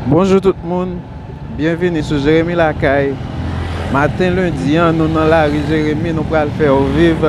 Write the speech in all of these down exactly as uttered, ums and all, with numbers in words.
Bonjou tout moun, byenvini sou Jeremi Lakay. Maten lendi an, nou nan lari Jeremi, nou pral fè w viv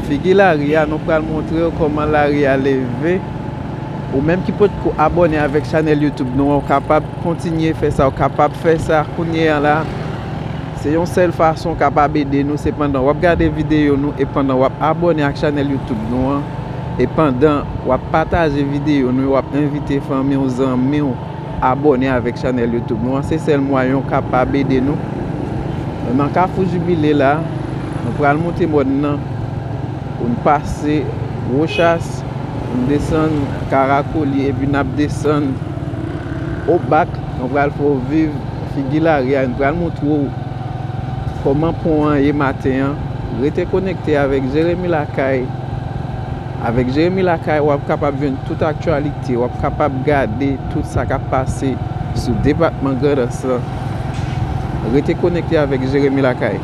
figi lari a, nou pral montre w kòman lari a leve. Ou menm ki potko abòne avèk chanèl YouTube nou an, ou kapab kontinye fè sa, ou kapab fè sa kounye a la. Se yon sèl fason w kapab ede nou, se pandan w ap gade videyo nou e pandan w ap abòne ak chanèl YouTube nou an, e pandan w ap pataje videyo nou yo, w ap envite fanmi w, zanmi w abòne avèk chanèl YouTube nou an. Se sèl mwayen w kapab ede nou. Nou nan Kafou Jibile la, nou pral monte mòn nan pou n pase Wochas, pou n desann Karakoli, epi n ap desann Obak. Nou pral fè w viv figi lari a, nou pral montre w kòman pon an ye maten an. Rete konekte avèk Jeremi Lakay. Avèk Jeremi Lakay, w ap kapab jwenn tout aktyalite, w ap kapab gade tout sa k ap pase sou depatman Grandans lan. Rete konekte avèk Jeremi Lakay.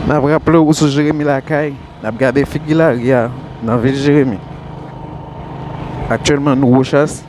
N ap raple w sou Jeremi Lakay, n ap gade figi lari a nan vil Jeremi. Aktyèlman, nou Wochas.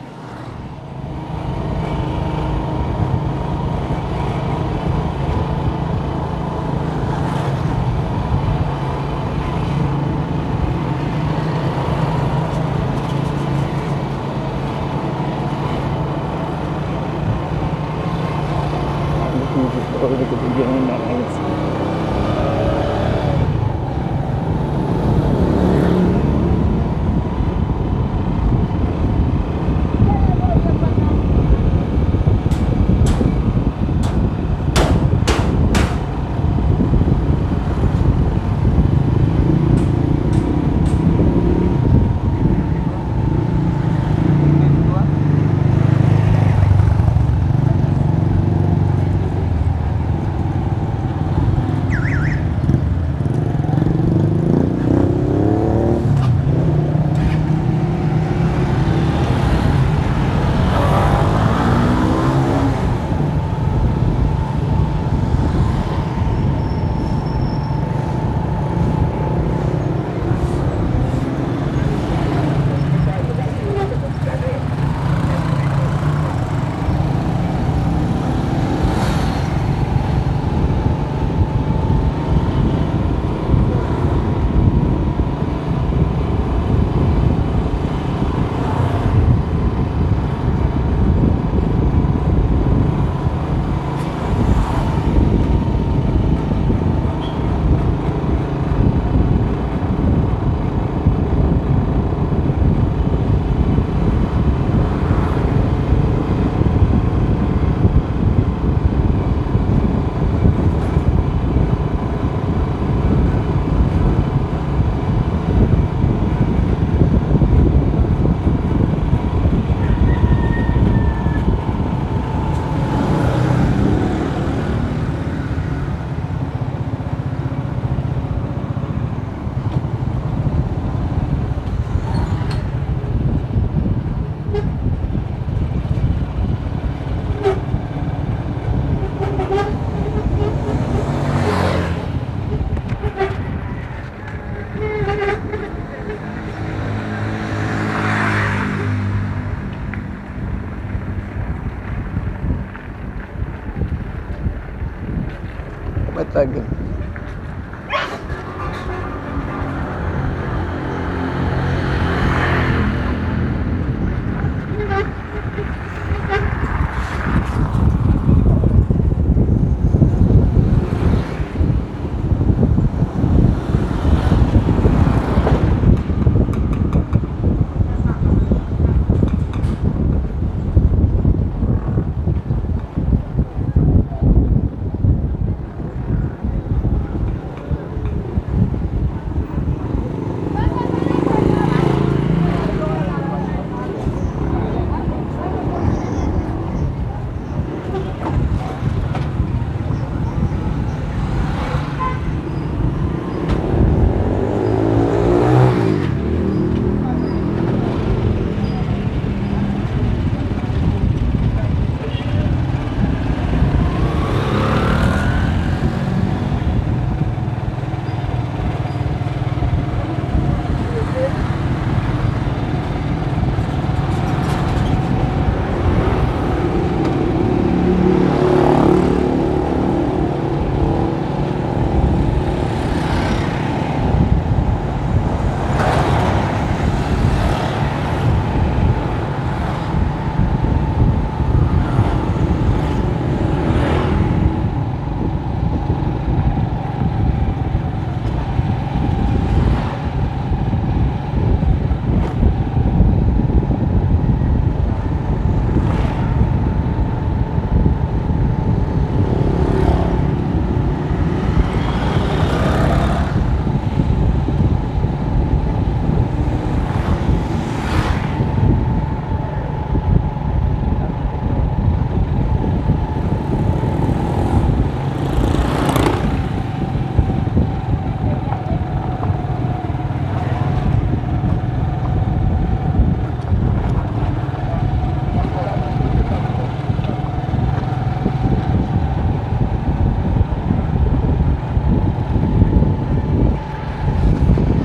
Lage.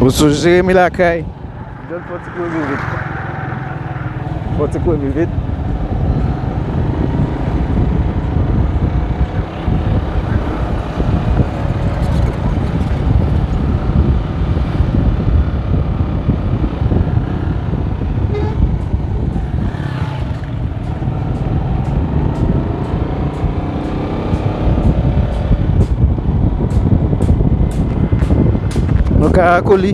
Ou sou Jeremi Lakay. John, fò ti kouri vit. Fò ti kouri vit. Nou ka akoli.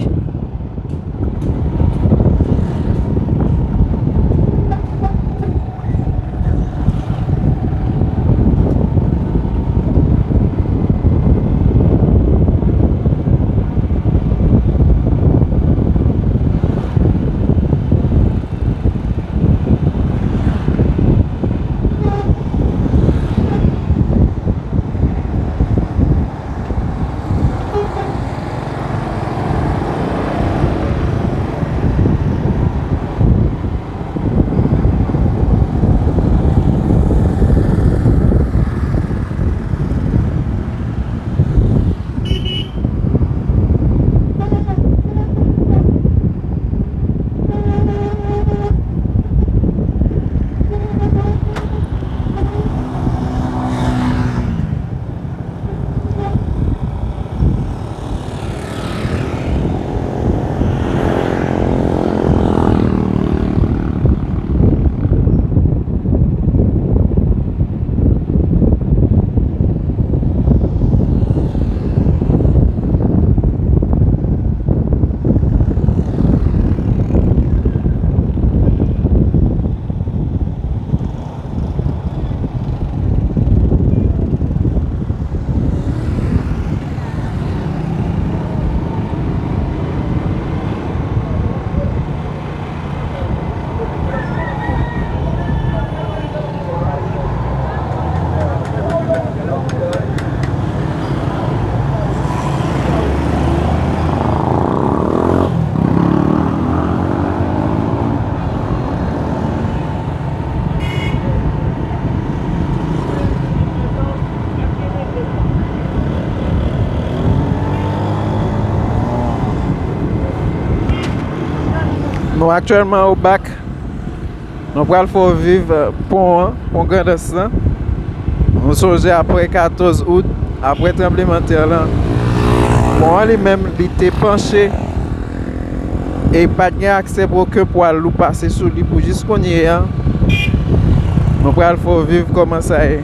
Nou aktyèlman o bak. Nou pral fè w viv, eh, pon an, pon Grandans lan. Nou sonje apre katòz out, Apre tranblemanntè lan, pon an li menm, li te panche e pa t gen aksè pou okenn pwa lou pase sou li pou jis kounye a. Nou pral fè w viv kòman sa ye.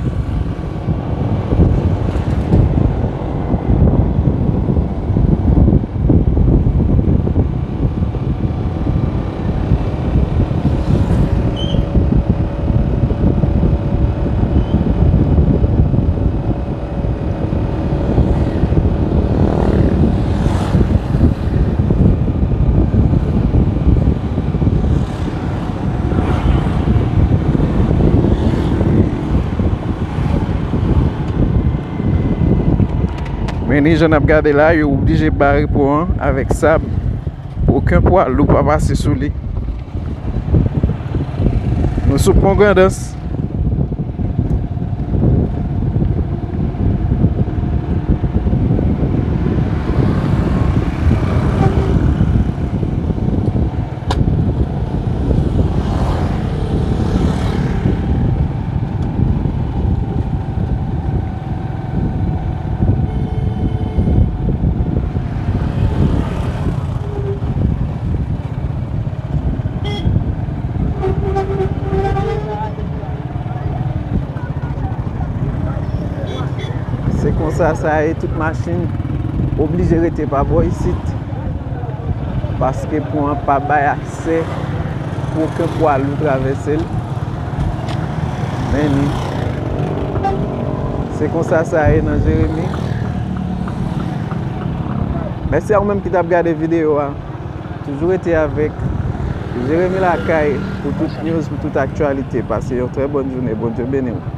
Men ni jan n ap gade la, yo oblije bare pon an avèk sab pou okenn pwa lou pa pase sou li. Nou sou pon Grandans. Se konsa sa ye, tout machin oblije rete pa bò isit, paske pon an pa bay aksè pou okenn pwa lou travèse l. Men ni. Se konsa sa ye nan Jeremi. Mèsi a ou menm ki t ap gade videyo a. Toujou rete avèk Jeremi Lakay pou tout news, pou tout aktyalite. Pase yon trè bòn jounen. Bondye beni w.